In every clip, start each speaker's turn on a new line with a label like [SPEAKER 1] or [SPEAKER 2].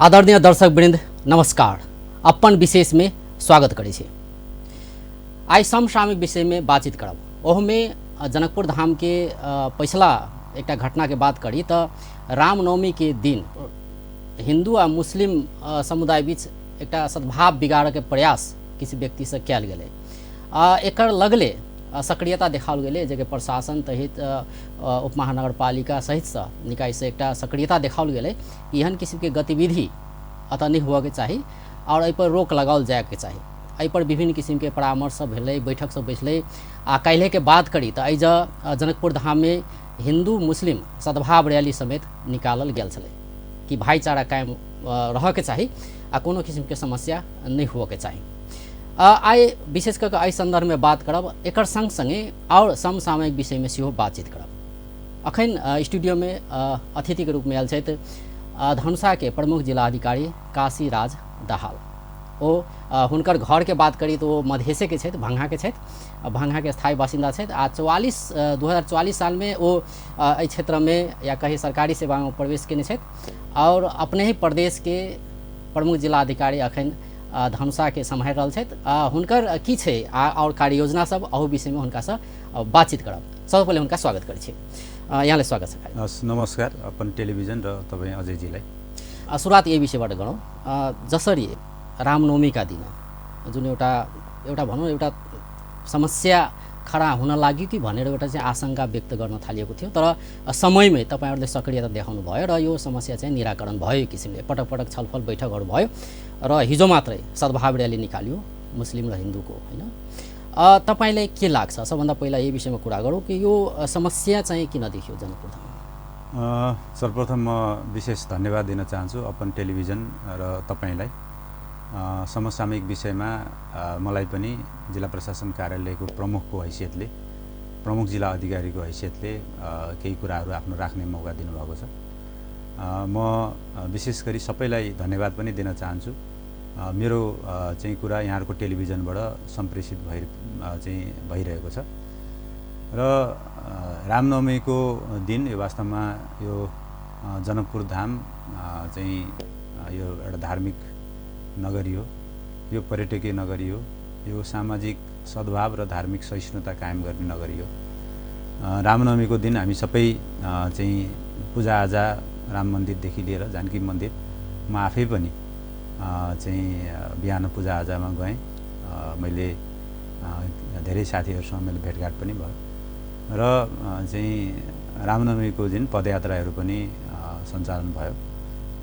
[SPEAKER 1] आदरणीय दर्शक वृंद नमस्कार। अपन विशेष में स्वागत करे छे। आई समसामयिक विषय में बातचीत करब। ओह में जनकपुर धाम के पिछला एक घटना के बात करी तो रामनवमी के दिन हिंदू आ मुस्लिम समुदाय बीच एक सद्भाव बिगाड़ के प्रयास किसी व्यक्ति से कल गए। एकर लगले सक्रियता देखाओल गए जे प्रशासन तहित उप महानगरपालिका सहित से निकाय से एक सक्रियता देखाओल गए। एहन किस्म के गतिविधि अतः नहीं हुआ के चाहिए और एहि पर रोक लगाओल जाए के चाहिए। एहि पर विभिन्न किस्म के परामर्श सब भेलै, बैठक सब बैठलै। आ काल्हि के बात करी तो एहि जनकपुर धाम में हिंदू मुस्लिम सद्भाव रैली समेत निकालल गेल छलै कि भाईचारा कायम रह के चाहिए आ कोनो किस्म के समस्या नहीं हुआ के चाहिए। आई विशेष करके एहि संदर्भ में बात करब। एकर संग संगे और समसामयिक विषय में सेहो बातचीत करब। अखन स्टूडियो में अतिथि के रूप में आयल छथि धनुषा के प्रमुख जिलाधिकारी काशीराज दाहाल। ओ हुनकर घर के बात करी तो वो मधेसे के छथि, भंगा के छथि, भंगा के स्थायी बासिंदा छथि। आ 2044 साल में वो एहि क्षेत्र में या कहीं सरकारी सेवा में प्रवेश केने छथि और अपने ही प्रदेश के प्रमुख जिलाधिकारी अखन धनुषा के सम्हारि रहल छथि। हुनकर की छै और कार्य योजना सब अहू विषय में हुनका से बातचीत करब। सबसे पहले हुनका स्वागत करै छी। यहाँले स्वागत छ।
[SPEAKER 2] नमस्कार अपन टेलिभिजन र तपाईँ अजयजीलाई।
[SPEAKER 1] सुरुवात यही विषयबाट गरौँ। जसरी रामनवमी का दिन जुन एउटा भनौँ एउटा समस्या खडा हुन लाग्यो कि भनेर एउटा चाहिँ आशंका व्यक्त गर्न थालिएको थियो, तर समयमै तपाईँहरूले सक्रियता देखाउनु भयो र यो समस्या चाहिँ निराकरण भयो। किसिमले पटक पटक छलफल बैठकहरू भयो र हिजो मात्रै सद्भाव रैली निकालियो मुस्लिम र हिन्दूको, होइन? तपाईँलाई के लाग्छ? सबभन्दा पहिला यही विषयमा कुरा गरौँ कि यो समस्या चाहिँ किन देखियो जनकपुर धाममा?
[SPEAKER 2] सर्वप्रथम म विशेष धन्यवाद दिन चाहन्छु अपन टेलिभिजन र तपाईँलाई। समसामयिक विषयमा मलाई पनि जिल्ला प्रशासन कार्यालयको प्रमुखको हैसियतले, प्रमुख जिल्ला अधिकारीको हैसियतले केही कुराहरू आफ्नो राख्ने मौका दिनुभएको छ। म विशेष गरी सबैलाई धन्यवाद पनि दिन चाहन्छु। मेरो चाहिँ कुरा यहाँहरूको टेलिभिजनबाट सम्प्रेषित भइरहेको छ र रामनवमीको दिन यो वास्तवमा यो जनकपुर धाम चाहिँ यो एउटा धार्मिक नगरी हो, यो पर्यटकीय नगरी हो, यो सामाजिक सद्भाव र धार्मिक सहिष्णुता कायम गर्ने नगरी हो। रामनवमीको दिन हामी सबै चाहिँ पूजाआजा राम मन्दिरदेखि लिएर जानकी मन्दिर, म आफै पनि चाहिँ बिहान पूजाआजामा गएँ। मैले धेरै साथीहरूसँग मैले भेटघाट पनि भयो र चाहिँ रामनवमीको दिन पदयात्राहरू पनि सञ्चालन भयो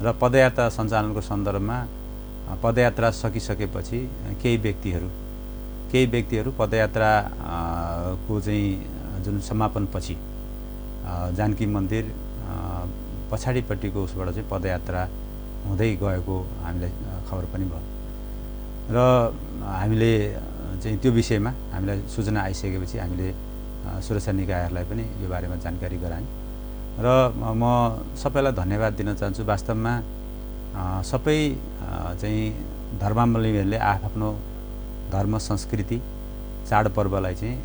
[SPEAKER 2] र पदयात्रा सञ्चालनको सन्दर्भमा पदयात्रा सकिसकेपछि केही व्यक्तिहरू पदयात्राको चाहिँ जुन समापनपछि जानकी मन्दिर पछाडिपट्टिको उसबाट चाहिँ पदयात्रा हुँदै गएको हामीलाई खबर पनि भयो र हामीले चाहिँ त्यो विषयमा हामीलाई सूचना आइसकेपछि हामीले सुरक्षा निकायहरूलाई पनि यो बारेमा जानकारी गरायौँ र म सबैलाई धन्यवाद दिन चाहन्छु। वास्तवमा सबै चाहिँ धर्मावलम्बीहरूले आफ्नो धर्म संस्कृति चाडपर्वलाई चाहिँ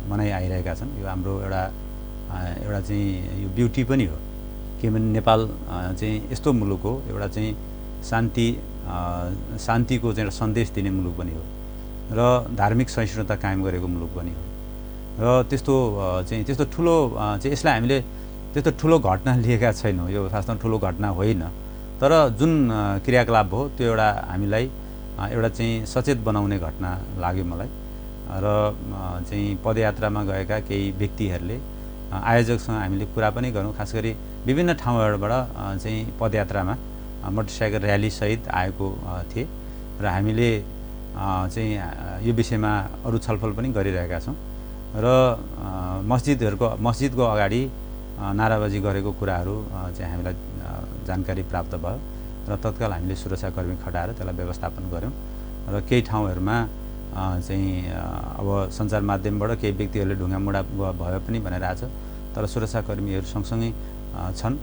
[SPEAKER 2] मनाइ आइरहेका छन्। यो हाम्रो एउटा चाहिँ यो ब्युटी पनि हो, किनभने नेपाल चाहिँ यस्तो मुलुक हो, एउटा चाहिँ शान्तिको चाहिँ सन्देश दिने मुलुक पनि हो र धार्मिक सहिष्णुता कायम गरेको मुलुक पनि हो र त्यस्तो ठुलो चाहिँ यसलाई हामीले त्यस्तो ठुलो घटना लिएका छैनौँ। यो वास्तवमा ठुलो घटना होइन, तर जुन क्रियाकलाप हो त्यो एउटा हामीलाई एउटा चाहिँ सचेत बनाउने घटना लाग्यो मलाई र चाहिँ पदयात्रामा गएका केही व्यक्तिहरूले आयोजकसँग हामीले कुरा पनि गरौँ। खास गरी विभिन्न ठाउँहरूबाट चाहिँ पदयात्रामा मोटरसाइकल र्याली सहित आएको थिए र हामीले चाहिँ यो विषयमा अरू छलफल पनि गरिरहेका छौँ र मस्जिदको अगाडि नाराबाजी गरेको कुराहरू चाहिँ हामीलाई जानकारी प्राप्त भयो र तत्काल हामीले सुरक्षाकर्मी खटाएर त्यसलाई व्यवस्थापन गऱ्यौँ र केही ठाउँहरूमा चाहिँ अब सञ्चार माध्यमबाट केही व्यक्तिहरूले ढुङ्गामुढा भयो पनि भनेर आएको छ, तर सुरक्षाकर्मीहरू सँगसँगै छन्।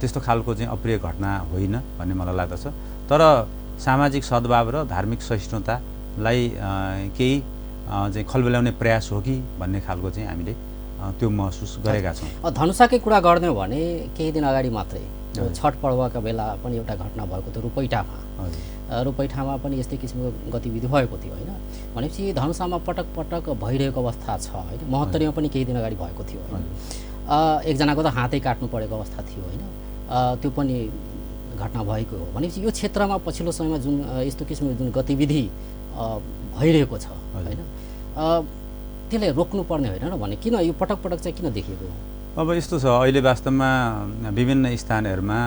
[SPEAKER 2] त्यस्तो खालको चाहिँ अप्रिय घटना होइन भन्ने मलाई लाग्दछ, तर सामाजिक सद्भाव र धार्मिक सहिष्णुतालाई केही चाहिँ खलबलाउने प्रयास हो कि भन्ने खालको चाहिँ हामीले त्यो महसुस गरेका छौँ।
[SPEAKER 1] धनुषाकै कुरा गर्ने हो भने केही दिन अगाडि मात्रै छठ पर्वका बेला पनि एउटा घटना भएको थियो रूपैठामा। रूपैठामा पनि यस्तै किसिमको गतिविधि भएको थियो होइन। भनेपछि धनुषामा पटक पटक भइरहेको अवस्था छ होइन। महोत्तरीमा पनि केही दिन अगाडि भएको थियो होइन। एकजनाको त हातै काट्नु परेको अवस्था थियो होइन। त्यो पनि घटना भएको हो। भनेपछि यो क्षेत्रमा पछिल्लो समयमा जुन यस्तो किसिमको जुन गतिविधि भइरहेको छ होइन, त्यसलाई रोक्नुपर्ने होइन र भने किन यो पटक पटक चाहिँ किन देखिएको?
[SPEAKER 2] अब यस्तो छ, अहिले वास्तवमा विभिन्न स्थानहरूमा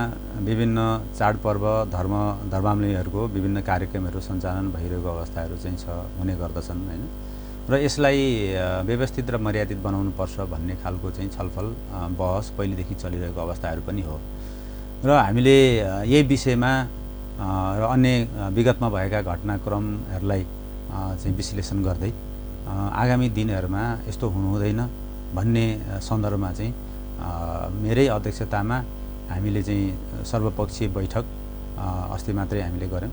[SPEAKER 2] विभिन्न चाडपर्व धर्मावलम्बीहरूको विभिन्न कार्यक्रमहरू सञ्चालन भइरहेको अवस्थाहरू चाहिँ हुने गर्दछन् होइन। र यसलाई व्यवस्थित र मर्यादित बनाउनुपर्छ भन्ने खालको चाहिँ छलफल बहस पहिलेदेखि चलिरहेको अवस्थाहरू पनि हो। र हामीले यही विषयमा र अन्य विगतमा भएका घटनाक्रमहरूलाई चाहिँ विश्लेषण गर्दै आगामी दिनहरूमा यस्तो हुनु हुँदैन भन्ने सन्दर्भमा चाहिँ मेरै अध्यक्षतामा हामीले चाहिँ सर्वपक्षीय बैठक अस्ति मात्रै हामीले गऱ्यौँ।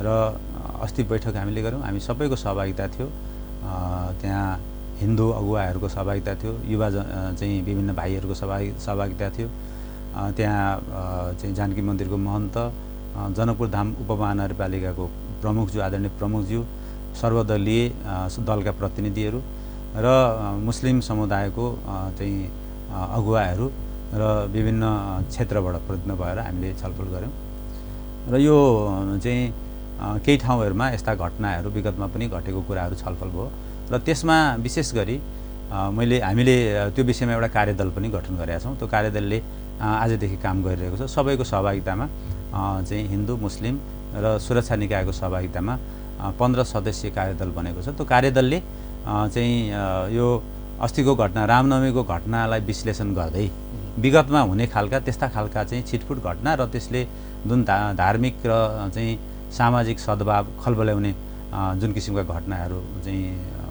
[SPEAKER 2] र अस्ति बैठक हामीले गऱ्यौँ, हामी सबैको सहभागिता थियो। त्यहाँ हिन्दू अगुवाहरूको सहभागिता थियो, युवा चाहिँ विभिन्न भाइहरूको सहभागिता थियो। त्यहाँ चाहिँ जानकी मन्दिरको महन्त, जनकपुर धाम उपमहानगरपालिकाको प्रमुखज्यू आदरणीय प्रमुखज्यू, सर्वदलीय दलका प्रतिनिधिहरू र मुस्लिम समुदायको चाहिँ अगुवाहरू र विभिन्न क्षेत्रबाट प्रतिनिधि भएर हामीले छलफल गऱ्यौँ। र यो चाहिँ केही ठाउँहरूमा यस्ता घटनाहरू विगतमा पनि घटेको कुराहरू छलफल भयो। र त्यसमा विशेष गरी हामीले त्यो विषयमा एउटा कार्यदल पनि गठन गरेका छौँ। त्यो कार्यदलले आजदेखि काम गरिरहेको छ। सबैको सहभागितामा चाहिँ हिन्दू मुस्लिम र सुरक्षा निकायको सहभागितामा 15 सदस्यीय कार्यदल बनेको छ। त्यो कार्यदलले चाहिँ यो अस्तिको घटना रामनवमीको घटनालाई विश्लेषण गर्दै विगतमा हुने खालका त्यस्ता खालका चाहिँ छिटफुट घटना र त्यसले जुन धार्मिक र चाहिँ सामाजिक सद्भाव खलबल्याउने जुन किसिमका घटनाहरू चाहिँ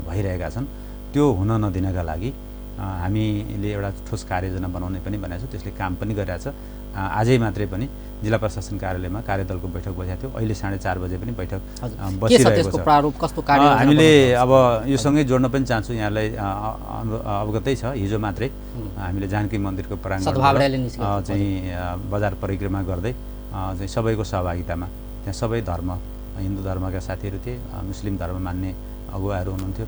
[SPEAKER 2] भइरहेका छन् त्यो हुन नदिनका लागि हामीले एउटा ठोस कार्ययोजना बनाउने पनि भनेको छ। त्यसले काम पनि गरिरहेछ। आजै मात्रै पनि जिल्ला प्रशासन कार्यालयमा कार्यदलको बैठक बसेको थियो। अहिले 4:30 बजे पनि बैठक बसिरहेको छ। हामीले अब यो सँगै जोड्न पनि चाहन्छु, यहाँलाई अवगतै छ। हिजो मात्रै हामीले जानकी मन्दिरको प्राङ्गणमा चाहिँ बजार परिक्रमा गर्दै चाहिँ सबैको सहभागितामा त्यहाँ सबै धर्म, हिन्दू धर्मका साथीहरू थिए, मुस्लिम धर्म मान्ने अगुवाहरू हुनुहुन्थ्यो,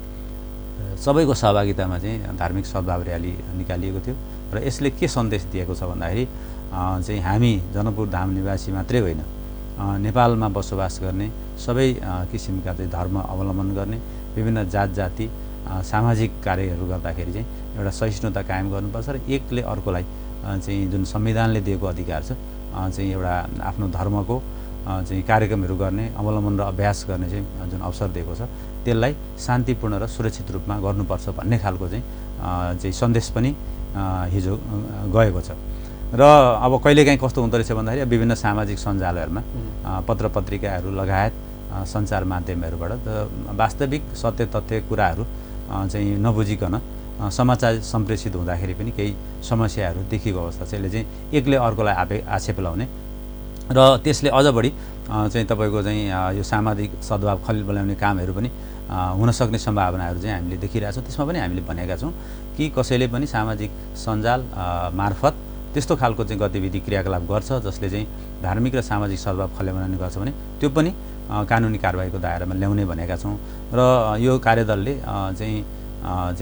[SPEAKER 2] सबैको सहभागितामा चाहिँ धार्मिक सद्भाव र्याली निकालिएको थियो। र यसले के सन्देश दिएको छ भन्दाखेरि चाहिँ हामी जनकपुर धाम निवासी मात्रै होइन, नेपालमा बसोबास गर्ने सबै किसिमका चाहिँ धर्म अवलम्बन गर्ने विभिन्न जात जाति सामाजिक कार्यहरू गर्दाखेरि चाहिँ एउटा सहिष्णुता कायम गर्नुपर्छ र एकले अर्कोलाई चाहिँ जुन संविधानले दिएको अधिकार छ चाहिँ एउटा आफ्नो धर्मको चाहिँ कार्यक्रमहरू गर्ने, अवलम्बन र अभ्यास गर्ने चाहिँ जुन अवसर दिएको छ त्यसलाई शान्तिपूर्ण र सुरक्षित रूपमा गर्नुपर्छ भन्ने खालको चाहिँ सन्देश पनि हिजो गएको छ। र अब कहिलेकाहीँ कस्तो हुँदो रहेछ भन्दाखेरि विभिन्न सामाजिक सञ्जालहरूमा पत्र पत्रिकाहरू लगायत सञ्चार माध्यमहरूबाट वास्तविक सत्य तथ्य कुराहरू चाहिँ नबुझिकन समाचार सम्प्रेषित हुँदाखेरि पनि केही समस्याहरू देखिएको अवस्था छ। यसले चाहिँ एकले अर्कोलाई आक्षेप लाउने र त्यसले अझ बढी चाहिँ तपाईँको चाहिँ यो सामाजिक सद्भाव खलबल्याउने कामहरू पनि हुन सक्ने सम्भावनाहरू चाहिँ हामीले देखिरहेछौँ। त्यसमा पनि हामीले भनेका छौँ कि कसैले पनि सामाजिक सञ्जाल मार्फत त्यस्तो खालको चाहिँ गतिविधि क्रियाकलाप गर्छ जसले चाहिँ धार्मिक र सामाजिक सद्भाव खलबल्याउने गर्छ भने त्यो पनि कानुनी कारबाहीको दायरामा ल्याउने भनेका छौँ। र यो कार्यदलले चाहिँ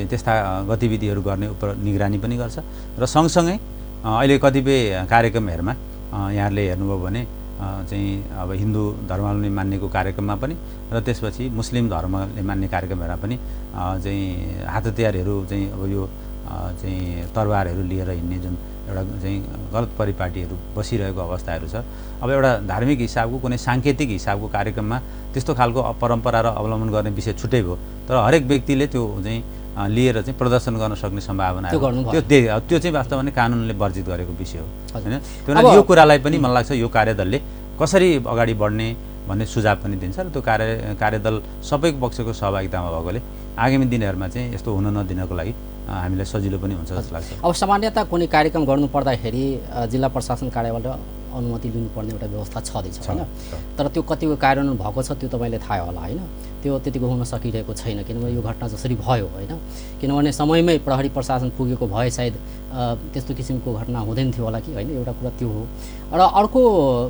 [SPEAKER 2] त्यस्ता गतिविधिहरू गर्ने उप निगरानी पनि गर्छ। र सँगसँगै अहिले कतिपय कार्यक्रमहरूमा यहाँहरूले हेर्नुभयो भने चाहिँ अब हिन्दू धर्मावलम्बी मान्नेको कार्यक्रममा पनि र त्यसपछि मुस्लिम धर्मले मान्ने कार्यक्रमहरूमा पनि चाहिँ हात हतियारहरू चाहिँ अब यो चाहिँ तरवारहरू लिएर हिँड्ने जुन एउटा चाहिँ गलत परिपाटीहरू बसिरहेको अवस्थाहरू छ। अब एउटा धार्मिक हिसाबको कुनै साङ्केतिक हिसाबको कार्यक्रममा त्यस्तो खालको परम्परा र अवलम्बन गर्ने विषय छुट्टै भयो, तर हरेक व्यक्तिले त्यो चाहिँ लिएर चाहिँ प्रदर्शन गर्न सक्ने सम्भावना त्यो चाहिँ वास्तवमा नै कानुनले वर्जित गरेको विषय हो होइन। त्यो यो कुरालाई पनि मलाई लाग्छ यो कार्यदलले कसरी अगाडि बढ्ने भन्ने सुझाव पनि दिन्छ र त्यो कार्यदल सबैको पक्षको सहभागितामा भएकोले आगामी दिनहरूमा चाहिँ यस्तो हुन नदिनको लागि हामीलाई सजिलो पनि हुन्छ जस्तो लाग्छ।
[SPEAKER 1] अब सामान्यतः कुनै कार्यक्रम गर्नु पर्दाखेरि जिल्ला प्रशासन कार्यालयबाट अनुमति लिनुपर्ने एउटा व्यवस्था छँदैछ होइन, तर त्यो कतिको कार्यान्वयन भएको छ त्यो तपाईँले थाहा होला होइन। त्यो त्यो त्यतिको हुन सकिरहेको छैन, किनभने यो घटना जसरी भयो होइन, किनभने समयमै प्रहरी प्रशासन पुगेको भए सायद त्यस्तो किसिमको घटना हुँदैन थियो होला कि होइन, एउटा कुरा त्यो हो। र अर्को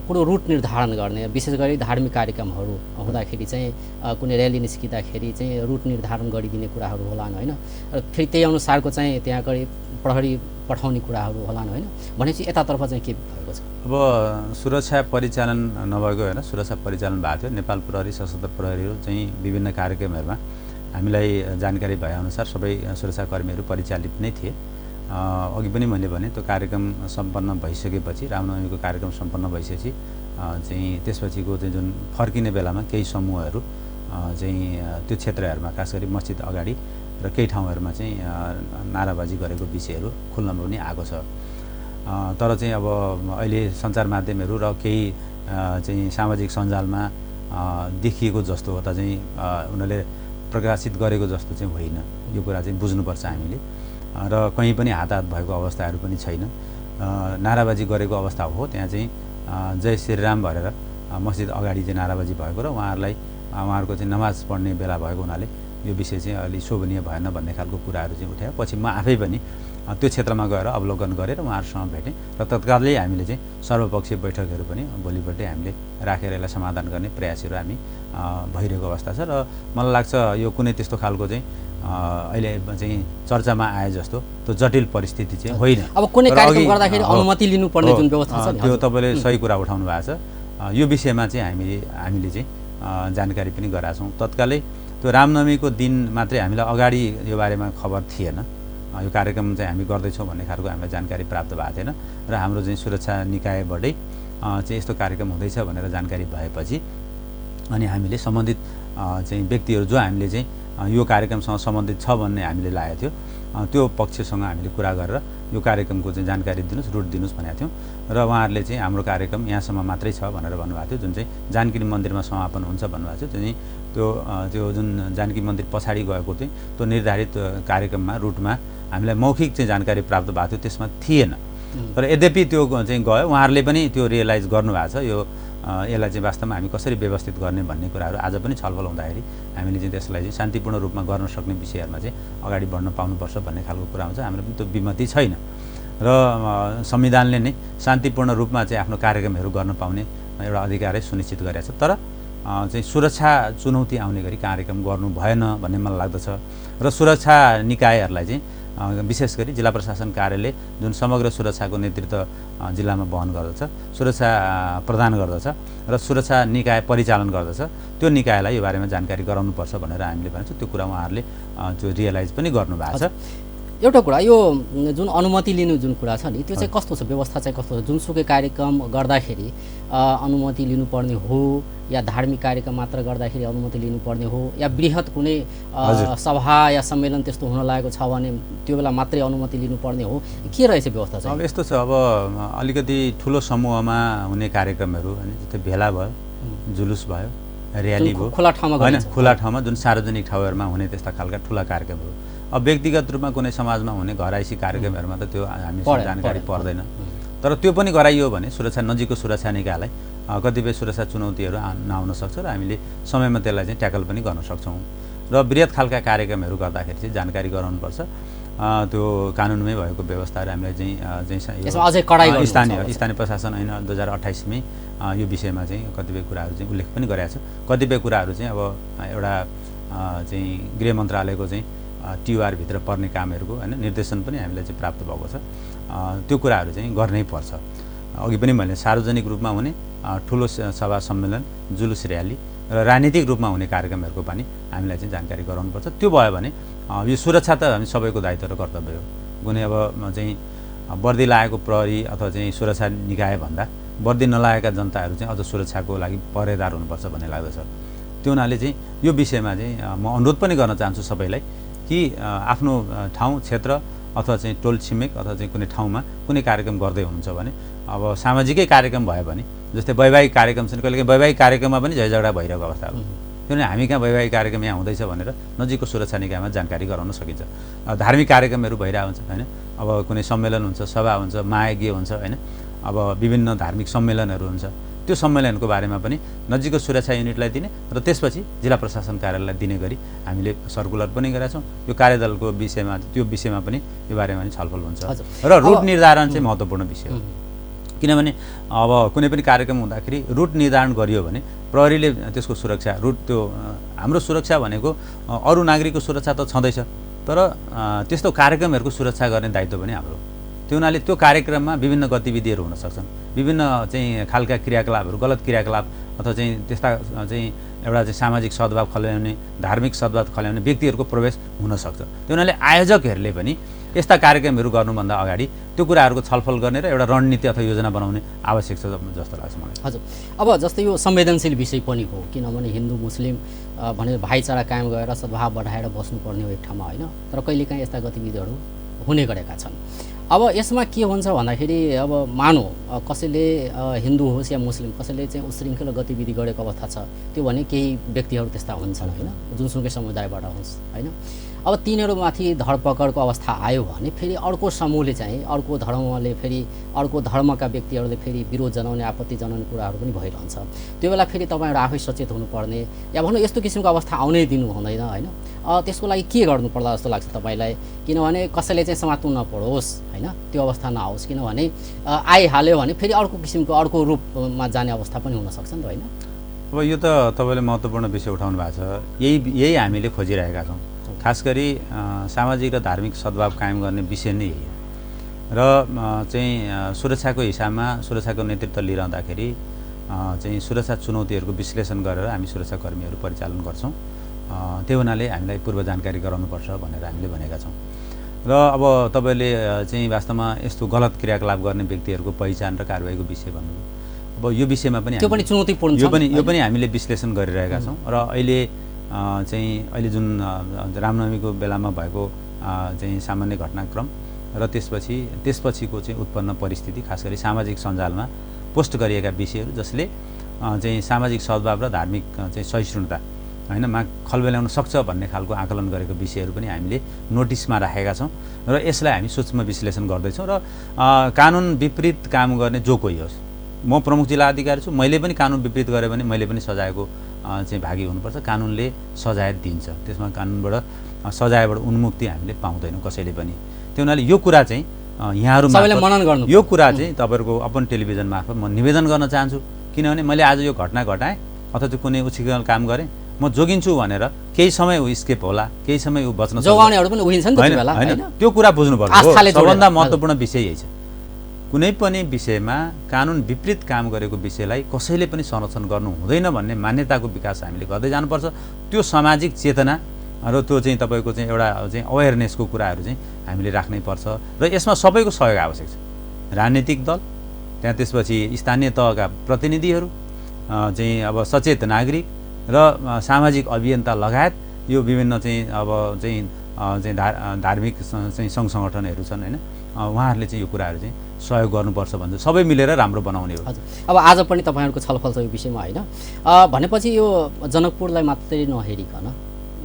[SPEAKER 1] कुरो रुट निर्धारण गर्ने, विशेष गरी धार्मिक कार्यक्रमहरू हुँदाखेरि चाहिँ कुनै र्याली निस्किँदाखेरि चाहिँ रुट निर्धारण गरिदिने कुराहरू होलान् होइन, र फेरि त्यही अनुसारको चाहिँ त्यहाँ गरी प्रहरी पठाउने कुराहरू होलान् होइन, भनेपछि यतातर्फ चाहिँ के भएको छ?
[SPEAKER 2] अब सुरक्षा परिचालन नभएको होइन, सुरक्षा परिचालन भएको थियो। नेपाल प्रहरी सशस्त्र प्रहरीहरू चाहिँ विभिन्न कार्यक्रमहरूमा हामीलाई जानकारी भएअनुसार सबै सुरक्षाकर्मीहरू परिचालित नै थिए। अघि पनि मैले भने त्यो कार्यक्रम सम्पन्न भइसकेपछि, रामनवमीको कार्यक्रम सम्पन्न भइसकेपछि चाहिँ त्यसपछिको चाहिँ जुन फर्किने बेलामा केही समूहहरू चाहिँ त्यो क्षेत्रहरूमा खास गरी मस्जिद अगाडि र केही ठाउँहरूमा चाहिँ नाराबाजी गरेको विषयहरू खुल्नमा पनि आएको छ। तर चाहिँ अब अहिले सञ्चार माध्यमहरू र केही चाहिँ सामाजिक सञ्जालमा देखिएको जस्तो अथवा चाहिँ उनीहरूले प्रकाशित गरेको जस्तो चाहिँ होइन। यो कुरा चाहिँ बुझ्नुपर्छ हामीले। र कहीँ पनि हाताहात भएको अवस्थाहरू पनि छैन। नाराबाजी गरेको अवस्था हो, त्यहाँ चाहिँ जय श्रीराम भनेर मस्जिद अगाडि चाहिँ नाराबाजी भएको र उहाँहरूको चाहिँ नमाज पढ्ने बेला भएको हुनाले यो विषय चाहिँ अलि शोभनीय भएन भन्ने खालको कुराहरू चाहिँ उठायो। पछि म आफै पनि त्यो क्षेत्रमा गएर अवलोकन गरेर उहाँहरूसँग भेटेँ र तत्कालै हामीले चाहिँ सर्वपक्षीय बैठकहरू पनि भोलिपल्टै हामीले राखेर यसलाई समाधान गर्ने प्रयासहरू हामी भइरहेको अवस्था छ। र मलाई लाग्छ यो कुनै त्यस्तो खालको चाहिँ अहिले चाहिँ चर्चामा आए जस्तो त्यो जटिल परिस्थिति चाहिँ होइन।
[SPEAKER 1] अब कुनै कार्यक्रम गर्दाखेरि अनुमति लिनुपर्ने जुन व्यवस्था छ
[SPEAKER 2] त्यो तपाईँले सही कुरा उठाउनु भएको छ। यो विषयमा चाहिँ हामीले चाहिँ जानकारी पनि गराएको छौँ। तत्कालै त्यो रामनवमीको दिन मात्रै हामीलाई अगाडि यो बारेमा खबर थिएन, यो कार्यक्रम चाहिँ हामी गर्दैछौँ भन्ने खालको हामीलाई जानकारी प्राप्त भएको थिएन। र हाम्रो चाहिँ सुरक्षा निकायबाटै चाहिँ यस्तो कार्यक्रम हुँदैछ भनेर जानकारी भएपछि अनि हामीले सम्बन्धित चाहिँ व्यक्तिहरू जो हामीले चाहिँ यो कार्यक्रमसँग सम्बन्धित छ भन्ने हामीले लागेको थियो, त्यो पक्षसँग हामीले कुरा गरेर यो कार्यक्रमको चाहिँ जानकारी दिनुहोस्, रुट दिनुहोस् भनेको थियौँ। र उहाँहरूले चाहिँ हाम्रो कार्यक्रम यहाँसम्म मात्रै छ भनेर भन्नुभएको थियो। जुन चाहिँ जानकी मन्दिरमा समापन हुन्छ भन्नुभएको थियो, त्यो जुन जानकी मन्दिर पछाडि गएको चाहिँ त्यो निर्धारित कार्यक्रममा रुटमा हामीलाई मौखिक चाहिँ जानकारी प्राप्त भएको थियो, त्यसमा थिएन। तर यद्यपि त्यो चाहिँ गयो, उहाँहरूले पनि त्यो रियलाइज गर्नुभएको छ। यसलाई चाहिँ वास्तवमा हामी कसरी व्यवस्थित गर्ने भन्ने कुराहरू आज पनि छलफल हुँदाखेरि हामीले चाहिँ त्यसलाई चाहिँ शान्तिपूर्ण रूपमा गर्न सक्ने विषयहरूमा चाहिँ अगाडि बढ्न पाउनुपर्छ भन्ने खालको कुरा हुन्छ। हाम्रो पनि त्यो विमति छैन र संविधानले नै शान्तिपूर्ण रूपमा चाहिँ आफ्नो कार्यक्रमहरू गर्न पाउने एउटा अधिकारै सुनिश्चित गरेको छ। तर चाहिँ सुरक्षा चुनौती आउने गरी कार्यक्रम गर्नु भएन भन्ने मलाई लाग्दछ। र सुरक्षा निकायहरूलाई चाहिँ विशेष गरी जिल्ला प्रशासन कार्यालय जुन समग्र सुरक्षाको नेतृत्व जिल्लामा वहन गर्दछ, सुरक्षा प्रदान गर्दछ र सुरक्षा निकाय परिचालन गर्दछ, त्यो निकायलाई यो बारेमा जानकारी गराउनुपर्छ भनेर हामीले भनेको त्यो कुरा उहाँहरूले त्यो रियलाइज पनि गर्नुभएको छ।
[SPEAKER 1] एउटा कुरा यो जुन अनुमति लिनु जुन कुरा छ नि, त्यो चाहिँ कस्तो छ, व्यवस्था चाहिँ कस्तो छ? जुनसुकै कार्यक्रम गर्दाखेरि अनुमति लिनुपर्ने हो या धार्मिक कार्यक्रम मात्र गर्दाखेरि अनुमति लिनुपर्ने हो या बृहत कुनै सभा या सम्मेलन त्यस्तो हुन लागेको छ भने त्यो बेला मात्रै अनुमति लिनुपर्ने हो, के रहेछ व्यवस्था चाहिँ?
[SPEAKER 2] अब यस्तो छ, अब अलिकति ठुलो समूहमा हुने कार्यक्रमहरू होइन, जस्तै भेला भयो, जुलुस भयो, र्याली भयो,
[SPEAKER 1] खुला ठाउँमा
[SPEAKER 2] होइन, खुला ठाउँमा जुन सार्वजनिक ठाउँहरूमा हुने त्यस्ता खालका ठुला कार्यक्रमहरू। अब व्यक्तिगत रूपमा कुनै समाजमा हुने घराइसी कार्यक्रमहरूमा त त्यो हामीसँग जानकारी पर्दैन। तर त्यो पनि गराइयो भने नजिकको सुरक्षा निकायलाई कतिपय सुरक्षा चुनौतीहरू नआउन सक्छ र हामीले समयमा त्यसलाई चाहिँ ट्याकल पनि गर्न सक्छौँ। र बृहत खालका कार्यक्रमहरू गर्दाखेरि चाहिँ जानकारी गराउनुपर्छ। त्यो कानुनमै भएको व्यवस्थाहरू हामीलाई चाहिँ स्थानीय प्रशासन ऐन 2028मै यो विषयमा चाहिँ कतिपय कुराहरू चाहिँ उल्लेख पनि गरेको छ। कतिपय कुराहरू चाहिँ अब एउटा चाहिँ गृह मन्त्रालयको चाहिँ टियुआरभित्र पर्ने कामहरूको होइन निर्देशन पनि हामीलाई चाहिँ प्राप्त भएको छ। त्यो कुराहरू चाहिँ गर्नै पर्छ। अघि पनि मैले सार्वजनिक रूपमा हुने ठुलो सभा सम्मेलन, जुलुस, र्याली र राजनीतिक रूपमा हुने कार्यक्रमहरूको पनि हामीलाई चाहिँ जानकारी गराउनुपर्छ। त्यो भयो भने यो सुरक्षा त हामी सबैको दायित्व र कर्तव्य हो। कुनै अब चाहिँ वर्दी लगाएको प्रहरी अथवा चाहिँ सुरक्षा निकाय भन्दा वर्दी नलागेका जनताहरू चाहिँ अझ सुरक्षाको लागि पहरेदार हुनुपर्छ भन्ने लाग्दछ। त्यो हुनाले चाहिँ यो विषयमा चाहिँ म अनुरोध पनि गर्न चाहन्छु सबैलाई कि आफ्नो ठाउँ, क्षेत्र अथवा चाहिँ टोल छिमेक अथवा चाहिँ कुनै ठाउँमा कुनै कार्यक्रम गर्दै हुनुहुन्छ भने अब सामाजिकै कार्यक्रम भयो भने, जस्तै वैवाहिक कार्यक्रम छन्, कहिलेकाहीँ वैवाहिक कार्यक्रममा पनि झैझगडा भइरहेको अवस्था हो। किनभने हामी कहाँ वैवाहिक कार्यक्रम यहाँ हुँदैछ भनेर नजिकको सुरक्षा निकायमा जानकारी गराउन सकिन्छ। धार्मिक कार्यक्रमहरू भइरहेको हुन्छ होइन, अब कुनै सम्मेलन हुन्छ, सभा हुन्छ, महायज्ञ हुन्छ होइन, अब विभिन्न धार्मिक सम्मेलनहरू हुन्छ, त्यो सम्मेलनको बारेमा पनि नजिकको सुरक्षा युनिटलाई दिने र त्यसपछि जिल्ला प्रशासन कार्यालयलाई दिने गरी हामीले सर्कुलर पनि गरेका छौँ। यो कार्यदलको विषयमा त्यो विषयमा पनि यो बारेमा पनि छलफल हुन्छ र रुट निर्धारण चाहिँ महत्त्वपूर्ण विषय हो। किनभने अब कुनै पनि कार्यक्रम हुँदाखेरि रुट निर्धारण गरियो भने प्रहरीले त्यसको सुरक्षा रुट त्यो हाम्रो सुरक्षा भनेको अरू नागरिकको सुरक्षा त छँदैछ, तर त्यस्तो कार्यक्रमहरूको सुरक्षा गर्ने दायित्व पनि हाम्रो हो। त्यो हुनाले त्यो कार्यक्रममा विभिन्न गतिविधिहरू हुन सक्छन्, विभिन्न चाहिँ खालका क्रियाकलापहरू, गलत क्रियाकलाप अथवा चाहिँ त्यस्ता चाहिँ एउटा चाहिँ सामाजिक सद्भाव खल्याउने, धार्मिक सद्भाव खल्याउने व्यक्तिहरूको प्रवेश हुनसक्छ। त्यो हुनाले आयोजकहरूले पनि यस्ता कार्यक्रमहरू गर्नुभन्दा अगाडि त्यो कुराहरूको छलफल गर्ने र एउटा रणनीति अथवा योजना बनाउने आवश्यक छ जस्तो लाग्छ मलाई।
[SPEAKER 1] हजुर, अब जस्तै यो संवेदनशील विषय पनि हो, किनभने हिन्दू मुस्लिम भनेर भाइचारा कायम गरेर सद्भाव बढाएर बस्नुपर्ने हो एक ठाउँमा होइन, तर कहिलेकाहीँ यस्ता गतिविधिहरू हुने गरेका छन्। अब यसमा के हुन्छ भन्दाखेरि अब मानौ कसैले हिन्दू होस् या मुस्लिम कसैले चाहिँ उशृङ्खल गतिविधि गरेको अवस्था छ, त्यो भने केही व्यक्तिहरू त्यस्ता हुन्छन् होइन, जुनसुकै समुदायबाट होस् होइन। अब तिनीहरूमाथि धरपकडको अवस्था आयो भने फेरि अर्को समूहले चाहिँ अर्को धर्मले फेरि अर्को धर्मका व्यक्तिहरूले फेरि विरोध जनाउने आपत्ति जनाउने कुराहरू पनि भइरहन्छ। त्यो बेला फेरि तपाईँहरू आफै सचेत हुनुपर्ने या भनौँ यस्तो किसिमको अवस्था आउनै दिनु हुँदैन होइन। त्यसको लागि के गर्नुपर्ला जस्तो लाग्छ तपाईँलाई, किनभने कसैले चाहिँ समात्नु नपरोस् होइन, त्यो अवस्था नआओस्, किनभने आइहाल्यो भने फेरि अर्को किसिमको अर्को रूपमा जाने अवस्था पनि हुनसक्छ नि त होइन।
[SPEAKER 2] अब यो त तपाईँले महत्त्वपूर्ण विषय उठाउनु भएको छ, यही हामीले खोजिरहेका छौँ। खास गरी सामाजिक र धार्मिक सद्भाव कायम गर्ने विषय नै यही हो र चाहिँ सुरक्षाको हिसाबमा सुरक्षाको नेतृत्व लिइरहँदाखेरि चाहिँ सुरक्षा चुनौतीहरूको विश्लेषण गरेर हामी सुरक्षाकर्मीहरू परिचालन गर्छौँ। त्यो हुनाले हामीलाई पूर्व जानकारी गराउनुपर्छ भनेर हामीले भनेका छौँ। र अब तपाईँले चाहिँ वास्तवमा यस्तो गलत क्रियाकलाप गर्ने व्यक्तिहरूको पहिचान र कारबाहीको विषय भन्नुभयो। अब यो विषयमा पनि
[SPEAKER 1] त्यो पनि चुनौतीपूर्ण छ,
[SPEAKER 2] यो पनि हामीले विश्लेषण गरिरहेका छौँ र अहिले जुन रामनवमीको बेलामा भएको चाहिँ सामान्य घटनाक्रम र त्यसपछिको चाहिँ उत्पन्न परिस्थिति, खास गरी सामाजिक सञ्जालमा पोस्ट गरिएका विषयहरू जसले चाहिँ सामाजिक सद्भाव र धार्मिक चाहिँ सहिष्णुता होइन मा खलबेलाउन सक्छ भन्ने खालको आकलन गरेको विषयहरू पनि हामीले नोटिसमा राखेका छौँ र यसलाई हामी सूक्ष्म विश्लेषण गर्दैछौँ। र कानुन विपरीत काम गर्ने जो कोही होस्, म प्रमुख जिल्ला अधिकारी छु, मैले पनि कानुन विपरीत गरेँ भने मैले पनि सजायको चाहिँ भागी हुनुपर्छ। कानुनले सजाय दिन्छ, त्यसमा कानुनबाट सजायबाट उन्मुक्ति हामीले पाउँदैनौँ कसैले पनि। त्यो हुनाले यो कुरा चाहिँ यहाँहरू
[SPEAKER 1] मनन गर्नु,
[SPEAKER 2] यो कुरा चाहिँ तपाईँहरूको अपन टेलिभिजन मार्फत म निवेदन गर्न चाहन्छु। किनभने मैले आज यो घटना घटाएँ अथवा त्यो कुनै उचित काम गरेँ, म जोगिन्छु भनेर केही समय ऊ स्केप होला, केही समय ऊ बच्न
[SPEAKER 1] जोगाउनेहरू पनि उहिन्छ नि त त्यो बेला
[SPEAKER 2] होइन। त्यो कुरा बुझ्नुपर्छ, सबभन्दा महत्त्वपूर्ण विषय यही छ। कुनै पनि विषयमा कानुन विपरीत काम गरेको विषयलाई कसैले पनि संरक्षण गर्नु हुँदैन भन्ने मान्यताको विकास हामीले गर्दै जानुपर्छ। त्यो सामाजिक चेतना र त्यो चाहिँ तपाईँको चाहिँ एउटा चाहिँ अवेरनेसको कुराहरू चाहिँ हामीले राख्नै पर्छ र यसमा सबैको सहयोग आवश्यक छ। राजनीतिक दल, त्यहाँ त्यसपछि स्थानीय तहका प्रतिनिधिहरू, चाहिँ अब सचेत नागरिक र सामाजिक अभियन्ता लगायत यो विभिन्न चाहिँ अब चाहिँ धार्मिक चाहिँ सङ्घ सङ्गठनहरू छन् होइन, उहाँहरूले चाहिँ यो कुराहरू चाहिँ सहयोग गर्नुपर्छ भन्छ, सबै मिलेर राम्रो बनाउने हो।
[SPEAKER 1] हजुर, अब आज पनि तपाईँहरूको छलफल छ यो विषयमा होइन। भनेपछि यो जनकपुरलाई मात्रै नहेरिकन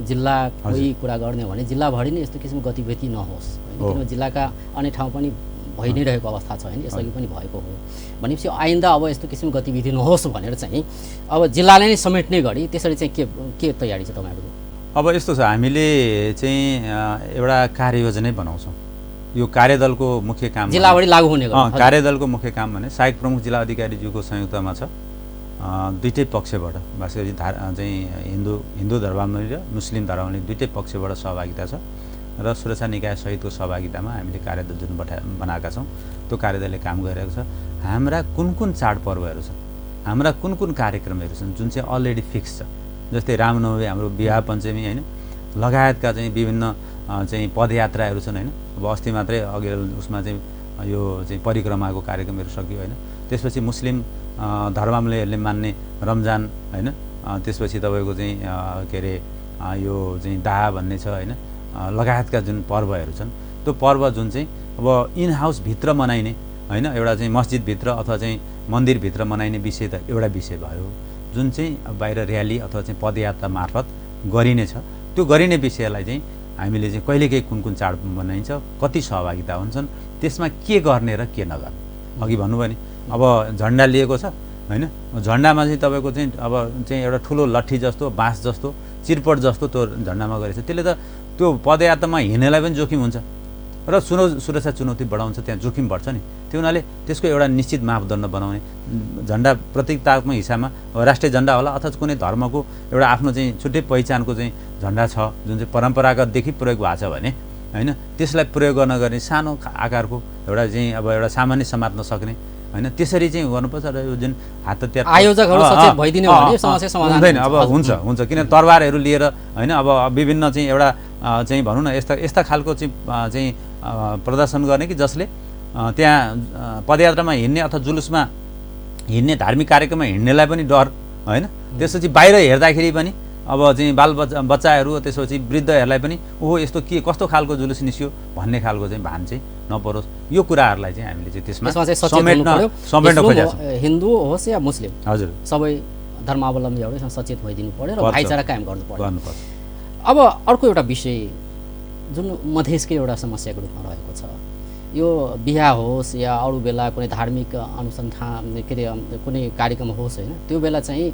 [SPEAKER 1] जिल्लाकै कुरा गर्ने भने जिल्लाभरि नै यस्तो किसिमको गतिविधि नहोस् होइन, किनभने जिल्लाका अन्य ठाउँ पनि भइ नै रहेको अवस्था छ होइन, यसअघि पनि भएको हो भनेपछि आइन्दा अब यस्तो किसिमको गतिविधि नहोस् भनेर चाहिँ अब जिल्लाले नै समेट्ने गरी त्यसरी चाहिँ के तयारी छ तपाईँहरूको?
[SPEAKER 2] अब यस्तो छ, हामीले चाहिँ एउटा कार्ययोजनै बनाउँछौँ। यो कार्यदलको मुख्य काम
[SPEAKER 1] जिल्लाभरि लागू हुने
[SPEAKER 2] कार्यदलको मुख्य काम भने सहायक प्रमुख जिल्ला अधिकारीज्यूको संयुक्तमा छ। दुईटै पक्षबाट वास्तवमा चाहिँ हिन्दू धर्मावलम्बी र मुस्लिम धर्मावलम्बी दुईटै पक्षबाट सहभागिता छ र सुरक्षा निकाय सहितको सहभागितामा हामीले कार्यदल जुन बनाएका छौँ त्यो कार्यदलले काम गरिरहेको छ। हाम्रा कुन चाडपर्वहरू छन्, हाम्रा कुन कार्यक्रमहरू छन् जुन चाहिँ अलरेडी फिक्स छ, जस्तै रामनवमी, हाम्रो विवाह पञ्चमी होइन, लगायतका चाहिँ विभिन्न चाहिँ पदयात्राहरू छन् होइन। अब अस्ति मात्रै अघि उसमा चाहिँ यो चाहिँ परिक्रमाको कार्यक्रमहरू सकियो होइन। त्यसपछि मुस्लिम धर्मावलम्बीहरूले मान्ने रमजान होइन, त्यसपछि तपाईँको चाहिँ के अरे यो चाहिँ दाह भन्ने छ होइन, लगायतका जुन पर्वहरू छन् त्यो पर्व जुन चाहिँ अब इन हाउसभित्र मनाइने होइन, एउटा चाहिँ मस्जिदभित्र अथवा चाहिँ मन्दिरभित्र मनाइने विषय त एउटा विषय भयो, जुन चाहिँ बाहिर र्याली अथवा चाहिँ पदयात्रा मार्फत गरिने छ त्यो गरिने विषयलाई चाहिँ हामीले चाहिँ कहिलेकाहीँ कुन चाड मनाइन्छ, कति सहभागिता हुन्छन्, त्यसमा के गर्ने र के नगर्ने, अघि भन्नुभयो नि अब झन्डा लिएको छ हैन, झन्डामा चाहिँ तपाईँको चाहिँ अब चाहिँ एउटा ठुलो लट्ठी जस्तो बाँस जस्तो चिरपट जस्तो त्यो झन्डामा गरेको छ, त्यसले त त्यो पदयात्रामा हिँड्नेलाई पनि जोखिम हुन्छ र सुरक्षा चुनौती बढाउँछ, त्यहाँ जोखिम बढ्छ नि। त्यो हुनाले त्यसको एउटा निश्चित मापदण्ड बनाउने, झन्डा प्रतीकात्मक हिसाबमा राष्ट्रिय झन्डा होला अथवा कुनै धर्मको एउटा आफ्नो चाहिँ छुट्टै पहिचानको चाहिँ झन्डा छ जुन चाहिँ परम्परागतदेखि प्रयोग भएको छ भने हैन, त्यसलाई प्रयोग गर्न गर्ने सानो आकारको एउटा चाहिँ अब एउटा सामान्य समात्न सक्ने हैन, त्यसरी चाहिँ गर्नुपर्छ। र यो जुन हात हतियार
[SPEAKER 1] आयोजकहरू सचेत भइदिने हो भने समस्या समाधान
[SPEAKER 2] हुँदैन। अब हुन्छ किन तरबारहरू लिएर हैन, अब विभिन्न चाहिँ एउटा चाहिँ भनौँ न यस्ता खालको चाहिँ प्रदर्शन गर्ने कि जसले त्यहाँ पदयात्रामा हिँड्ने अथवा जुलुसमा हिँड्ने धार्मिक कार्यक्रममा हिँड्नेलाई पनि डर हैन, त्यसपछि बाहिर हेर्दाखेरि पनि अब चाहिँ बच्चाहरू त्यसपछि वृद्धहरूलाई पनि ओहो यस्तो के कस्तो खालको जुलुस निस्क्यो भन्ने खालको चाहिँ भान चाहिँ नपरोस्। यो कुराहरूलाई चाहिँ हामीले चाहिँ त्यसमा समेट्न खोजेका छौँ।
[SPEAKER 1] हिन्दू होस् या मुस्लिम
[SPEAKER 2] हजुर
[SPEAKER 1] सबै धर्मावलम्बीहरू सचेत भइदिनु पर्यो र भाइचारा कायम गर्नुपर्छ। अब अर्को एउटा विषय जुन मधेसकै एउटा समस्याको रूपमा रहेको छ, यो बिहा होस् या अरू बेला कुनै धार्मिक अनुसन्धान के अरे कुनै कार्यक्रम होस् होइन, त्यो बेला चाहिँ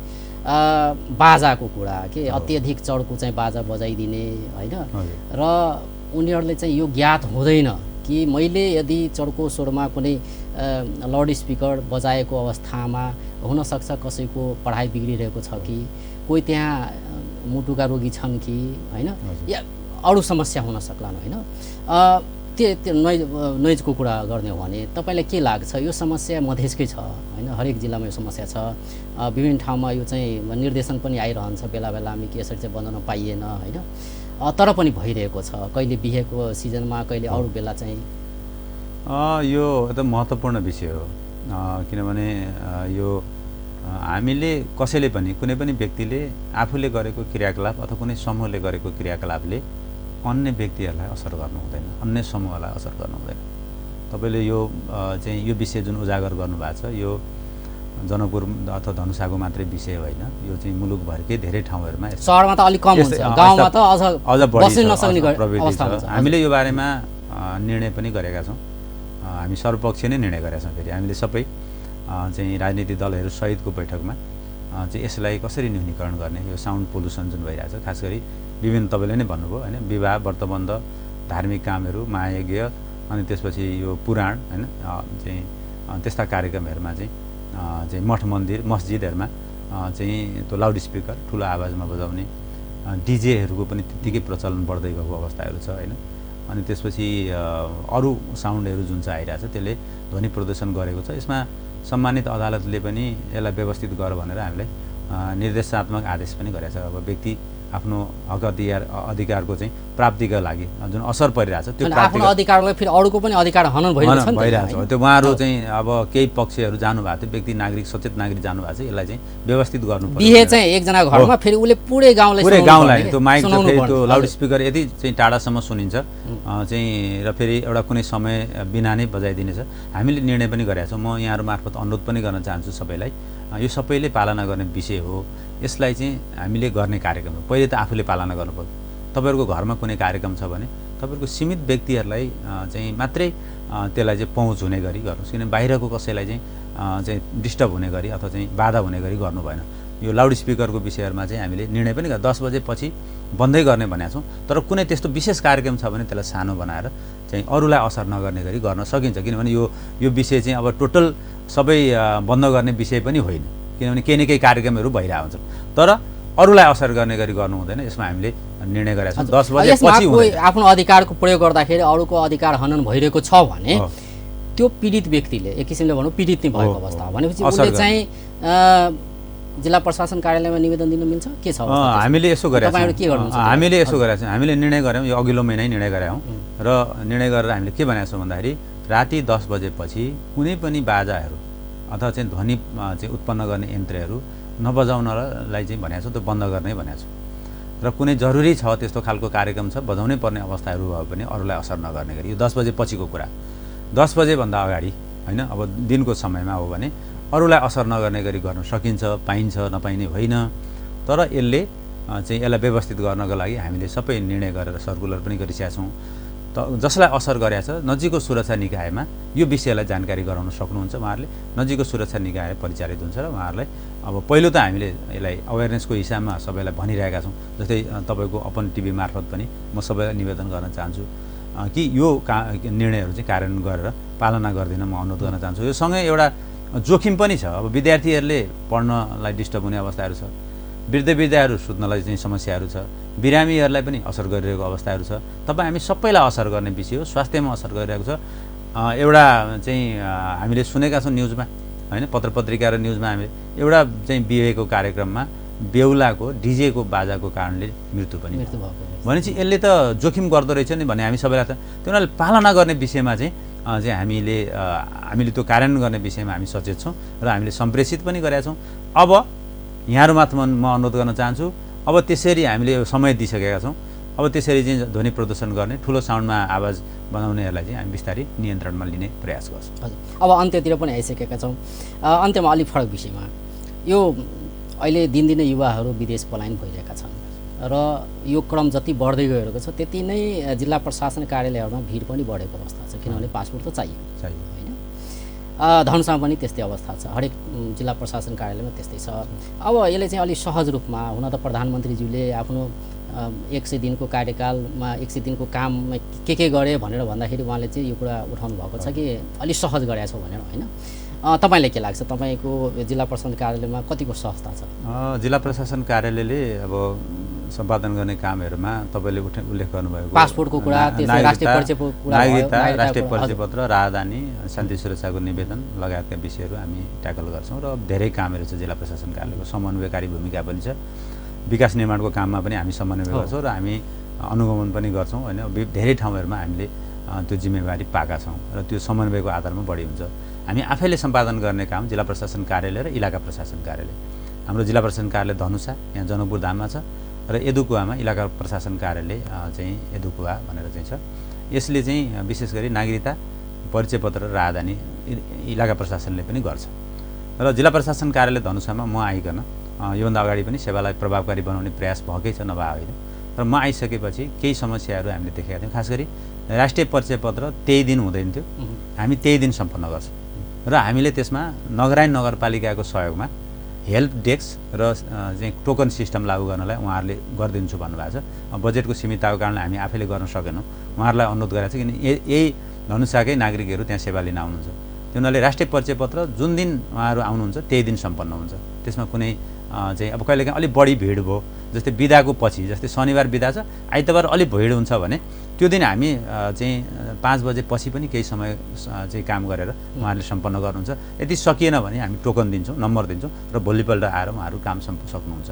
[SPEAKER 1] बाजाको कुरा के अत्यधिक चर्को चाहिँ बाजा बजाइदिने होइन, र उनीहरूले चाहिँ यो ज्ञात हुँदैन कि मैले यदि चर्को स्वरमा कुनै लाउड स्पिकर बजाएको अवस्थामा हुनसक्छ कसैको पढाइ बिग्रिरहेको छ कि कोही त्यहाँ मुटुका रोगी छन् कि होइन, या अरू समस्या हुन सक्लान् होइन। त्यो नोइजको कुरा गर्ने हो भने तपाईँलाई के लाग्छ यो समस्या मधेसकै छ होइन, हरेक जिल्लामा यो समस्या छ, विभिन्न ठाउँमा यो चाहिँ निर्देशन पनि आइरहन्छ बेला बेलामा कि यसरी चाहिँ बनाउन पाइएन होइन, तर पनि भइरहेको छ, कहिले बिहेको सिजनमा कहिले अरू बेला चाहिँ।
[SPEAKER 2] यो एकदम महत्त्वपूर्ण विषय हो, किनभने यो हामीले कसैले पनि कुनै पनि व्यक्तिले आफूले गरेको क्रियाकलाप अथवा कुनै समूहले गरेको क्रियाकलापले अन्य व्यक्तिहरूलाई असर गर्नु हुँदैन, अन्य समूहलाई असर गर्नु हुँदैन। तपाईँले यो चाहिँ यो विषय जुन उजागर गर्नुभएको छ यो जनकपुर अथवा धनुषाको मात्रै विषय होइन, यो चाहिँ मुलुकभरकै धेरै ठाउँहरूमा
[SPEAKER 1] सहरमा त अलिक कम हुन्छ, गाउँमा त
[SPEAKER 2] अझ बढी
[SPEAKER 1] नसक्ने
[SPEAKER 2] प्रवृत्ति छ। हामीले यो बारेमा निर्णय पनि गरेका छौँ, हामी सर्वपक्षीय नै निर्णय गरेका छौँ। फेरि हामीले सबै चाहिँ राजनीतिक दलहरू सहितको बैठकमा चाहिँ यसलाई कसरी न्यूनीकरण गर्ने, यो साउन्ड पोल्युसन जुन भइरहेछ खास गरी विभिन्न तपाईँले नै भन्नुभयो होइन, विवाह व्रतबन्ध धार्मिक कामहरू महायज्ञ अनि त्यसपछि यो पुराण होइन चाहिँ त्यस्ता कार्यक्रमहरूमा चाहिँ मठ मन्दिर मस्जिदहरूमा चाहिँ त्यो लाउड स्पिकर ठुलो आवाजमा बजाउने डिजेहरूको पनि त्यत्तिकै प्रचलन बढ्दै गएको अवस्थाहरू छ होइन। अनि त्यसपछि अरू साउन्डहरू जुन चाहिँ आइरहेछ त्यसले ध्वनि प्रदूषण गरेको छ। यसमा सम्मानित अदालतले पनि यसलाई व्यवस्थित गर भनेर हामीलाई निर्देशात्मक आदेश पनि गरेको छ। अब व्यक्ति आफ्नो हक अधिकारको चाहिँ प्राप्तिका लागि जुन असर परिरहेछ त्यो
[SPEAKER 1] आफ्नो अधिकारलाई फेरि अरूको पनि अधिकार हनन
[SPEAKER 2] भइरहेछ। त्यो उहाँहरू चाहिँ अब केही पक्षहरू जानुभएको थियो, व्यक्ति नागरिक सचेत नागरिक जानुभएको छ, यसलाई चाहिँ व्यवस्थित गर्नु पर्छ।
[SPEAKER 1] बिहे चाहिँ एकजना घरमा फेरि उसले पुरै गाउँलाई
[SPEAKER 2] त्यो माइक त्यो लाउड स्पिकर यदि चाहिँ टाढासम्म सुनिन्छ चाहिँ र फेरि एउटा कुनै समय बिना नै बजाइदिनेछ। हामीले निर्णय पनि गरेका छौँ। म यहाँहरू मार्फत अनुरोध पनि गर्न चाहन्छु सबैलाई, यो सबैले पालना गर्ने विषय हो। यसलाई चाहिँ हामीले गर्ने कार्यक्रम हो, पहिले त आफूले पालना गर्नुपर्छ। तपाईँहरूको घरमा कुनै कार्यक्रम छ भने तपाईँहरूको सीमित व्यक्तिहरूलाई चाहिँ मात्रै त्यसलाई चाहिँ पहुँच हुने गरी गर्नुहोस्, किनभने बाहिरको कसैलाई चाहिँ डिस्टर्ब हुने गरी अथवा चाहिँ बाधा हुने गरी गर्नु भएन। यो लाउड स्पिकरको विषयहरूमा चाहिँ हामीले निर्णय पनि 10 बजेपछि बन्दै गर्ने भनेका छौँ। तर कुनै त्यस्तो विशेष कार्यक्रम छ भने त्यसलाई सानो बनाएर चाहिँ अरूलाई असर नगर्ने गरी गर्न सकिन्छ, किनभने यो विषय चाहिँ अब टोटल सबै बन्द गर्ने विषय पनि होइन, किनभने केही न केही कार्यक्रमहरू भइरहेको हुन्छ। तर अरूलाई असर गर्ने गरी गर्नु हुँदैन, यसमा हामीले निर्णय गरेका छौँ। 10 बजेपछि
[SPEAKER 1] आफ्नो अधिकारको प्रयोग गर्दाखेरि अरूको अधिकार हनन भइरहेको छ भने त्यो पीडित व्यक्तिले एक किसिमले भनौँ पीडित नै भएको अवस्था भनेपछि उसले चाहिँ जिल्ला प्रशासन कार्यालयमा निवेदन दिन मिल्छ के छ?
[SPEAKER 2] हामीले यसो गरेका छौँ, हामीले निर्णय गऱ्यौँ, यो अघिल्लो महिनै निर्णय गरेका हौँ र निर्णय गरेर हामीले के भनेका छौँ भन्दाखेरि राति 10 बजेपछि कुनै पनि बाजाहरू अथवा चाहिँ ध्वनि चाहिँ उत्पन्न गर्ने यन्त्रहरू नबजाउनलाई चाहिँ भनेको छौँ, त्यो बन्द गर्ने भनेको छौँ। र कुनै जरुरी छ त्यस्तो खालको कार्यक्रम छ बजाउनै पर्ने अवस्थाहरू भयो भने अरूलाई असर नगर्ने गरी, यो 10 बजेपछिको कुरा। 10 बजेभन्दा अगाडि होइन, अब दिनको समयमा हो भने अरूलाई असर नगर्ने गरी गर्न सकिन्छ, पाइन्छ, नपाइने होइन। तर यसलाई व्यवस्थित गर्नको लागि हामीले सबै निर्णय गरेर सर्कुलर पनि गरिसकेका छौँ। जसलाई असर गरेछ नजिकको सुरक्षा निकायमा यो विषयलाई जानकारी गराउन सक्नुहुन्छ उहाँहरूले। नजिकको सुरक्षा निकाय परिचालित हुन्छ र उहाँहरूलाई अब पहिलो त हामीले यसलाई अवेरनेसको हिसाबमा सबैलाई भनिरहेका छौँ। जस्तै तपाईँको अपन टिभी मार्फत पनि म सबैलाई निवेदन गर्न चाहन्छु कि यो निर्णयहरू चाहिँ कार्यान्वयन गरेर पालना गर्दिन म अनुरोध गर्न चाहन्छु। यो सँगै एउटा जोखिम पनि छ। अब विद्यार्थीहरूले पढ्नलाई डिस्टर्ब हुने अवस्थाहरू छ, वृद्धहरू सुत्नलाई चाहिँ समस्याहरू छ, बिरामीहरूलाई पनि असर गरिरहेको अवस्थाहरू छ। हामी सबैलाई असर गर्ने विषय हो, स्वास्थ्यमा असर गरिरहेको छ। एउटा चाहिँ हामीले सुनेका छौँ न्युजमा होइन, पत्र पत्रिका र न्युजमा हामीले एउटा चाहिँ बिहेको कार्यक्रममा बेहुलाको डिजेको बाजाको कारणले मृत्यु पनि भएको भनेपछि यसले त जोखिम गर्दो रहेछ नि भन्ने हामी सबैलाई त त्यो उनीहरूले पालना गर्ने विषयमा चाहिँ हामीले त्यो कार्यान्वयन गर्ने विषयमा हामी सचेत छौँ र हामीले सम्प्रेषित पनि गरेका छौँ। अब यहाँहरूमाथि म अनुरोध गर्न चाहन्छु, अब त्यसरी हामीले समय दिइसकेका छौँ। अब त्यसरी चाहिँ ध्वनि प्रदूषण गर्ने, ठुलो साउन्डमा आवाज बनाउनेहरूलाई चाहिँ हामी बिस्तारै नियन्त्रणमा लिने प्रयास गर्छौँ।
[SPEAKER 1] हजुर, अब अन्त्यतिर पनि आइसकेका छौँ। अन्त्यमा अलिक फरक विषयमा, यो अहिले दिनदिनै युवाहरू विदेश पलायन भइरहेका छन् र यो क्रम जति बढ्दै गइरहेको छ त्यति नै जिल्ला प्रशासन कार्यालयहरूमा भिड पनि बढेको अवस्था छ, किनभने पासपोर्ट त चाहियो होइन। धनुषामा पनि त्यस्तै अवस्था छ, हरेक जिल्ला प्रशासन कार्यालयमा त्यस्तै छ। अब यसले चाहिँ अलिक सहज रूपमा, हुन त प्रधानमन्त्रीज्यूले आफ्नो 100 दिनको कार्यकालमा 100 दिनको काममा के गरे भनेर भन्दाखेरि उहाँले चाहिँ यो कुरा उठाउनु भएको छ कि अलिक सहज गरेका छौँ भनेर होइन। तपाईँलाई के लाग्छ, तपाईँको जिल्ला प्रशासन कार्यालयमा कतिको सहजता छ?
[SPEAKER 2] जिल्ला प्रशासन कार्यालयले अब सम्पादन गर्ने कामहरूमा तपाईँले उल्लेख गर्नुभएको
[SPEAKER 1] पासपोर्टको कुरा, राष्ट्रिय
[SPEAKER 2] परिचय पत्र, राहदानी, शान्ति सुरक्षाको निवेदन लगायतका विषयहरू हामी ट्याकल गर्छौँ र धेरै कामहरू छ। जिल्ला प्रशासन कार्यालयको समन्वयकारी भूमिका पनि छ। विकास निर्माणको काममा पनि हामी समन्वय गर्छौँ र हामी अनुगमन पनि गर्छौँ होइन। धेरै ठाउँहरूमा हामीले त्यो जिम्मेवारी पाएका छौँ र त्यो समन्वयको आधारमा बढी हुन्छ। हामी आफैले सम्पादन गर्ने काम जिल्ला प्रशासन कार्यालय र इलाका प्रशासन कार्यालय। हाम्रो जिल्ला प्रशासन कार्यालय धनुषा यहाँ जनकपुर धाममा छ र एदुकुवामा इलाका प्रशासन कार्यालय चाहिँ एदुकुवा भनेर चाहिँ छ। यसले चाहिँ विशेष गरी नागरिकता, परिचय पत्र र राहदानी इलाका प्रशासनले पनि गर्छ र जिल्ला प्रशासन कार्यालय धनुषामा म आइकन योभन्दा अगाडि पनि सेवालाई प्रभावकारी बनाउने प्रयास भएकै छ, नभए होइन। र म आइसकेपछि केही समस्याहरू हामीले देखेका थियौँ। खास गरी राष्ट्रिय परिचय पत्र त्यही दिन हुँदैन थियो, हामी त्यही दिन सम्पन्न गर्छौँ र हामीले त्यसमा नगरायन नगरपालिकाको सहयोगमा हेल्प डेस्क र चाहिँ टोकन सिस्टम लागू गर्नलाई उहाँहरूले गरिदिन्छु भन्नुभएको छ। बजेटको सीमितताको कारणले हामी आफैले गर्न सकेनौँ। उहाँहरूलाई अनुरोध गरेको छ किन यही धनुषाकै नागरिकहरू त्यहाँ सेवा लिन आउनुहुन्छ। त्यो हुनाले राष्ट्रिय परिचय पत्र जुन दिन उहाँहरू आउनुहुन्छ त्यही दिन सम्पन्न हुन्छ। त्यसमा कुनै चाहिँ अब कहिलेकाहीँ अलिक बढी भिड भयो, जस्तै बिदाको पछि, जस्तै शनिबार बिदा छ, आइतबार अलिक भिड हुन्छ भने त्यो दिन हामी चाहिँ 5 बजेपछि पनि केही समय चाहिँ काम गरेर उहाँहरूले सम्पन्न गर्नुहुन्छ। यदि सकिएन भने हामी टोकन दिन्छौँ, नम्बर दिन्छौँ र भोलिपल्ट आएर उहाँहरू काम सक्नुहुन्छ।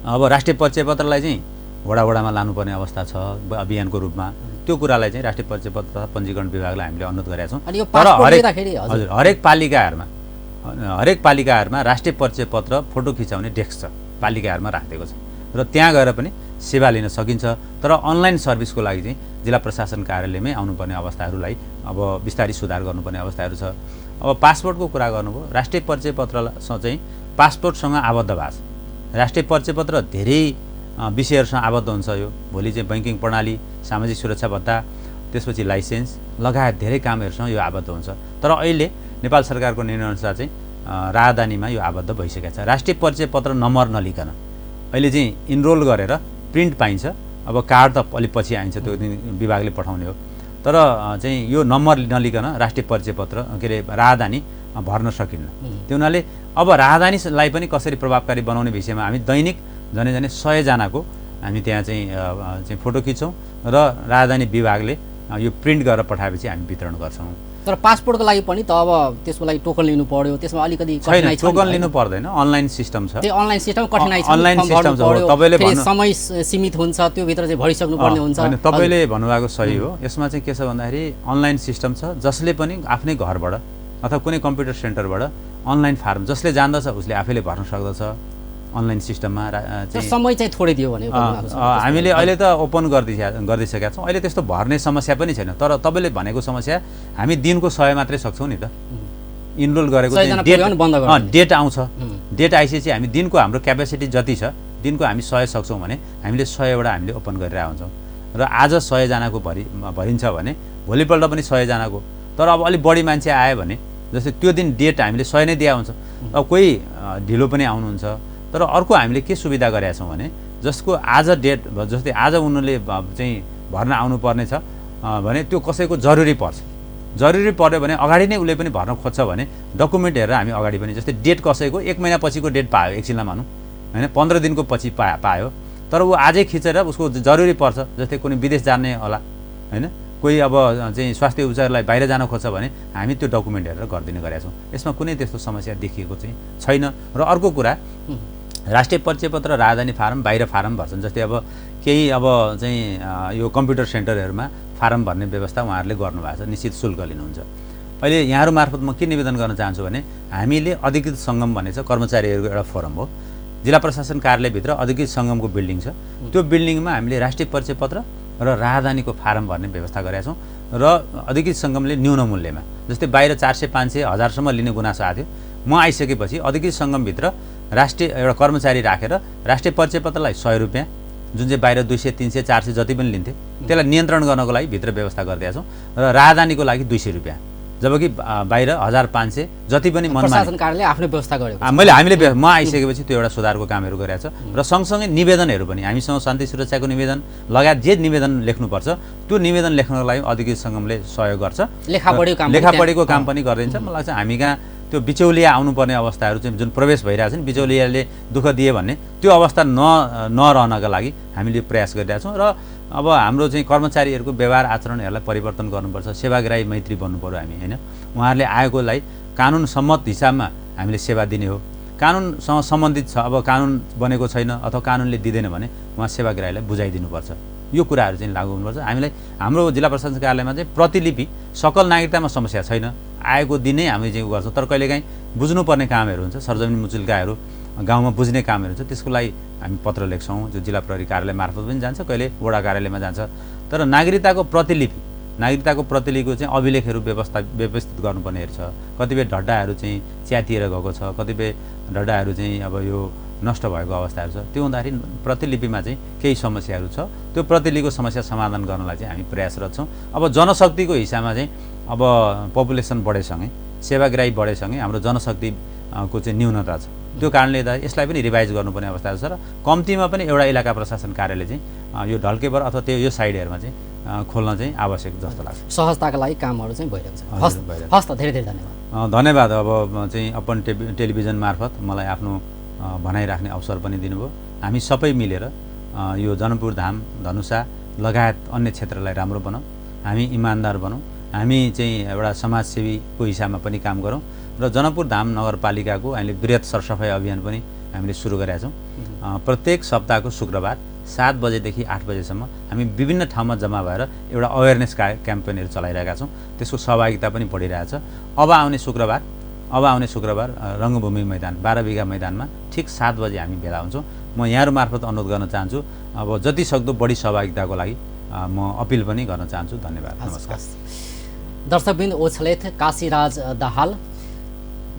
[SPEAKER 2] अब राष्ट्रिय परिचय पत्रलाई चाहिँ वडामा लानुपर्ने अवस्था छ अभियानको रूपमा। त्यो कुरालाई चाहिँ राष्ट्रिय परिचय पत्र तथा पञ्जीकरण विभागलाई हामीले अनुरोध गरेका छौँ। तर हरेक पालिकाहरूमा राष्ट्रिय परिचय पत्र फोटो खिचाउने डेस्क छ, पालिकाहरूमा राखिदिएको छ र त्यहाँ गएर पनि सेवा लिन सकिन्छ। तर अनलाइन सर्भिसको लागि चाहिँ जिल्ला प्रशासन कार्यालयमै आउनुपर्ने अवस्थाहरूलाई अब बिस्तारै सुधार गर्नुपर्ने अवस्थाहरू छ। अब पासपोर्टको कुरा गर्नुभयो, राष्ट्रिय परिचय पत्रसँग चाहिँ पासपोर्टसँग आबद्ध भएको छ। राष्ट्रिय परिचय पत्र धेरै विषयहरूसँग आबद्ध हुन्छ। यो भोलि चाहिँ बैंकिङ प्रणाली, सामाजिक सुरक्षा भत्ता, त्यसपछि लाइसेन्स लगायत धेरै कामहरूसँग यो आबद्ध हुन्छ। तर अहिले नेपाल सरकारको निर्णयअनुसार चाहिँ राहदानीमा यो आबद्ध भइसकेको छ। राष्ट्रिय परिचय पत्र नम्बर नलिकन अहिले चाहिँ इनरोल गरेर प्रिन्ट पाइन्छ। अब कार्ड त अलिक पछि आइन्छ, त्यो दिन विभागले पठाउने हो। तर चाहिँ यो नम्बर नलिकन राष्ट्रिय परिचय पत्र के अरे राहदानी भर्न सकिन्न। त्यो हुनाले अब राहदानीलाई पनि कसरी प्रभावकारी बनाउने विषयमा हामी दैनिक झनै 100 जनाको हामी त्यहाँ चाहिँ फोटो खिच्छौँ र राहदानी विभागले यो प्रिन्ट गरेर पठाएपछि हामी वितरण गर्छौँ।
[SPEAKER 1] तर पासपोर्टको लागि पनि त अब त्यसको लागि टोकन लिनु पर्यो, त्यसमा अलिकति कठिनाइ छ।
[SPEAKER 2] टोकन लिनु पर्दैन, अनलाइन सिस्टम छ।
[SPEAKER 1] त्यो अनलाइन सिस्टम कठिनाइ छ,
[SPEAKER 2] अनलाइन सिस्टम छ। तपाईले
[SPEAKER 1] भन्नु समय सीमित हुन्छ, त्यो भित्र चाहिँ भरिसक्नु पर्ने हुन्छ।
[SPEAKER 2] हैन, तपाईले भन्नुभएको सही हो। यसमा चाहिँ के छ भन्दाखेरि अनलाइन सिस्टम छ, जसले पनि आफ्नै घरबाट अथवा कुनै कम्प्युटर सेन्टरबाट अनलाइन फार्म जसले जान्दछ उसले आफैले भर्न सक्दछ अनलाइन सिस्टममा।
[SPEAKER 1] समय चाहिँ थोरै दियो भने
[SPEAKER 2] हामीले अहिले त ओपन गरिदिइसकेका छौँ। अहिले त्यस्तो भर्ने समस्या पनि छैन। तर तपाईँले भनेको समस्या हामी दिनको 100 मात्रै सक्छौँ नि त। इनरोल गरेको डेट आउँछ, डेट आइसकेपछि हामी दिनको हाम्रो क्यापेसिटी जति छ दिनको हामी 100 सक्छौँ भने हामीले 100 वटा हामीले ओपन गरिरहेको हुन्छौँ। र आज 100 जनाको भरिन्छ भने भोलिपल्ट पनि 100 जनाको, तर अब अलिक बढी मान्छे आयो भने जस्तै त्यो दिन डेट हामीले 100 नै दिया हुन्छ। अब कोही ढिलो पनि आउनुहुन्छ, तर अर्को हामीले के सुविधा गरेका छौँ भने जसको आज डेट जस्तै आज उनीहरूले चाहिँ भर्न आउनुपर्ने छ भने त्यो कसैको जरुरी पर्यो भने अगाडि नै उसले पनि भर्न खोज्छ भने डकुमेन्ट हेरेर हामी अगाडि पनि जस्तै डेट कसैको 1 महिना पछिको डेट पायो एकछिनमा मानौँ हैन, 15 दिनको पछि पायो, तर ऊ आजै खिचेर उसको जरुरी पर्छ, जस्तै कुनै विदेश जाने होला हैन, कोही अब चाहिँ स्वास्थ्य उपचारलाई बाहिर जान खोज्छ भने हामी त्यो डकुमेन्ट हेरेर गरिदिने गरेका छौँ। यसमा कुनै त्यस्तो समस्या देखिएको चाहिँ छैन। र अर्को कुरा राष्ट्रिय परिचय पत्र राजधानी फारम बाहिर फारम भर्छन्, जस्तै अब केही अब चाहिँ यो कम्प्युटर सेन्टरहरूमा फारम भर्ने व्यवस्था उहाँहरूले गर्नुभएको छ, निश्चित शुल्क लिनुहुन्छ। अहिले यहाँहरू मार्फत म के निवेदन गर्न चाहन्छु भने हामीले अधिकृत सङ्गम भनेको छ कर्मचारीहरूको एउटा फोरम हो, जिल्ला प्रशासन कार्यालयभित्र अधिकृत सङ्गमको बिल्डिङ छ, त्यो बिल्डिङमा हामीले राष्ट्रिय परिचय पत्र र राजधानीको फारम भर्ने व्यवस्था गरेका छौँ। र अधिकृत सङ्गमले न्यून मूल्यमा जस्तै बाहिर 400, 500, 1000सम्म लिने गुनासो आएको थियो, म आइसकेपछि अधिकृत सङ्गमभित्र राष्ट्रिय एउटा कर्मचारी राखेर राष्ट्रिय परिचय पत्रलाई 100 रुपियाँ, जुन चाहिँ बाहिर 200, 300, 400 जति पनि लिन्थे त्यसलाई नियन्त्रण गर्नको लागि भित्र व्यवस्था गरिदिएका छौँ। र राजधानीको लागि 200 रुपियाँ, जबकि बाहिर 1000-500 जति पनि
[SPEAKER 1] प्रशासन कार्यालय आफ्नो व्यवस्था गरेको छ।
[SPEAKER 2] म आइसकेपछि त्यो एउटा सुधारको कामहरू गरेका छ। र सँगसँगै निवेदनहरू पनि हामीसँग शान्ति सुरक्षाको निवेदन लगायत जे निवेदन लेख्नुपर्छ त्यो निवेदन लेख्नको लागि अधिकृत सङ्गमले सहयोग गर्छ, लेखापढीको काम पनि गरिदिन्छ। मलाई लाग्छ हामी कहाँ त्यो बिचौलिया आउनुपर्ने अवस्थाहरू चाहिँ जुन प्रवेश भइरहेको छ नि, बिचौलियाले दुःख दिए भन्ने त्यो अवस्था नरहनका लागि हामीले प्रयास गरिरहेका छौँ। र अब हाम्रो चाहिँ कर्मचारीहरूको व्यवहार आचरणहरूलाई परिवर्तन गर्नुपर्छ, सेवाग्राही मैत्री बन्नु पर्यो हामी हैन, उहाँहरूले आएकोलाई कानुन सम्मत हिसाबमा हामीले सेवा दिने हो। कानुनसँग सम्बन्धित छ, अब कानुन बनेको छैन अथवा कानुनले दिँदैन भने उहाँ सेवाग्राहीलाई बुझाइदिनुपर्छ, यो कुराहरू चाहिँ लागू हुनुपर्छ। हामीलाई हाम्रो जिल्ला प्रशासन कार्यालयमा चाहिँ प्रतिलिपि सकल नागरिकतामा समस्या छैन, आएको दिनै हामी चाहिँ गर्छौँ, तर कहिलेकाहीँ बुझ्नुपर्ने कामहरू हुन्छ, सरजमिन मुचुल्काहरू गाउँमा बुझ्ने कामहरू हुन्छ, त्यसको लागि हामी पत्र लेख्छौँ, जो जिल्ला प्रहरी कार्यालय मार्फत पनि जान्छ, कहिले वडा कार्यालयमा जान्छ। तर नागरिकताको प्रतिलिपिको चाहिँ अभिलेखहरू व्यवस्थित गर्नुपर्नेहरू छ। कतिपय ढड्डाहरू चाहिँ च्यातिएर गएको छ, कतिपय ढड्डाहरू चाहिँ अब यो नष्ट भएको अवस्थाहरू छ, त्यो हुँदाखेरि प्रतिलिपिमा चाहिँ केही समस्याहरू छ, त्यो प्रतिलिपिको समस्या समाधान गर्नलाई चाहिँ हामी प्रयासरत छौँ। अब जनशक्तिको हिसाबमा चाहिँ अब पपुलेसन बढेसँगै सेवाग्राही बढेसँगै हाम्रो जनशक्तिको चाहिँ न्यूनता छ, त्यो कारणले त यसलाई पनि रिभाइज गर्नुपर्ने अवस्था छ। र कम्तीमा पनि एउटा इलाका प्रशासन कार्यालय चाहिँ यो ढल्केबर अथवा त्यो यो साइडहरूमा चाहिँ खोल्न चाहिँ आवश्यक जस्तो लाग्छ।
[SPEAKER 1] सहजताका लागि कामहरू चाहिँ भइरहेको छ। हस् त, धेरै धेरै धन्यवाद।
[SPEAKER 2] धन्यवाद। अब चाहिँ अपन टेलिभिजन मार्फत मलाई आफ्नो भनाइराख्ने अवसर पनि दिनुभयो। हामी सबै मिलेर यो जनकपुर धाम, धनुषा लगायत अन्य क्षेत्रलाई राम्रो बनाऊँ, हामी इमान्दार बनौँ, हामी चाहिँ एउटा समाजसेवीको हिसाबमा पनि काम गरौँ। र जनकपुर धाम नगरपालिकाको हामीले बृहत सरसफाइ अभियान पनि हामीले सुरु गरेका छौँ। प्रत्येक सप्ताहको शुक्रबार 7 बजेदेखि 8 बजेसम्म हामी विभिन्न ठाउँमा जम्मा भएर एउटा अवेरनेस क्याम्पेनहरू चलाइरहेका छौँ, त्यसको सहभागिता पनि बढिरहेछ। अब आउने शुक्रबार रङ्गभूमि मैदान 12 बिघा मैदानमा ठिक 7 बजे हामी भेला हुन्छौँ। म यहाँहरू मार्फत अनुरोध गर्न चाहन्छु, अब जति सक्दो बढी सहभागिताको लागि म अपिल पनि गर्न चाहन्छु। धन्यवाद, नमस्कार।
[SPEAKER 1] दर्शकबिंद ओछले थे काशीराज दाहाल,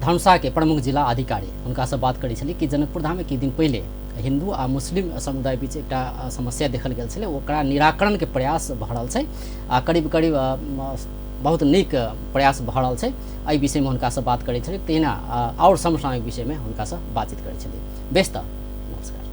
[SPEAKER 1] धनुषा के प्रमुख जिला अधिकारी, उनका से बात करी छली कि जनकपुर धाम में कि दिन पहले हिंदू आ मुस्लिम समुदाय बीच एक समस्या देखल गेल छलै, ओकरा निराकरण के प्रयास भ रहल छै, करीब करीब बहुत नीक प्रयास भ रहल छै। एहि विषय में हुनका से बात करी छली, तेना और समसामयिक विषय में हुनका से बातचीत करी छली। बेस्त, नमस्कार।